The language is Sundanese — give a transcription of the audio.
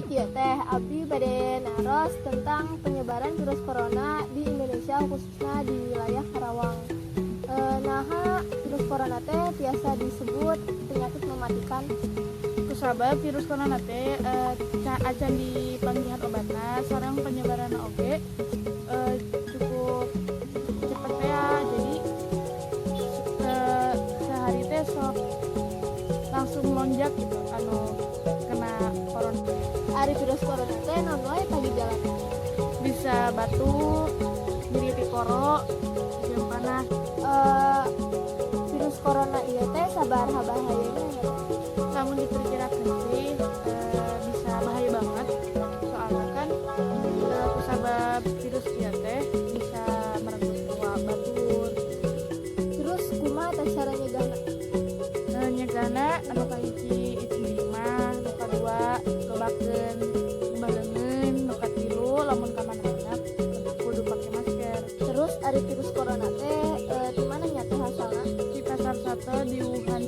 Kieu teh, abdi bade naros tentang penyebaran virus corona di Indonesia, khususnya di wilayah Karawang. Naha virus corona teh biasa disebut penyakit mematikan? Kusabab virus corona teh acan dipanggihan obatna sareng penyebaran oge cukup cepet ya, jadi sehari teh sok langsung lonjak gitu anu kena corona. Ari virus corona teh naon wae tah gejalana? Bisa batuk, nyeri tikoro, jeung panas. Virus corona ieu teh sabaraha bahayanya ya teh? Lamun diperkirakan sih bisa bahaya banget, soalnya kan kusabab virus ieu teh bisa merenggut nyawa batur. Terus kumaha teh cara nyegahna? Nyegahna anu kahiji cicing di imah, nu kadua lobakeun ngumbah leungeun, nu katilu lamun ka mana-mana kudu pake masker. Terus ari virus corona teh di mana nya teh asalna? Di pasar sate di Wuhan.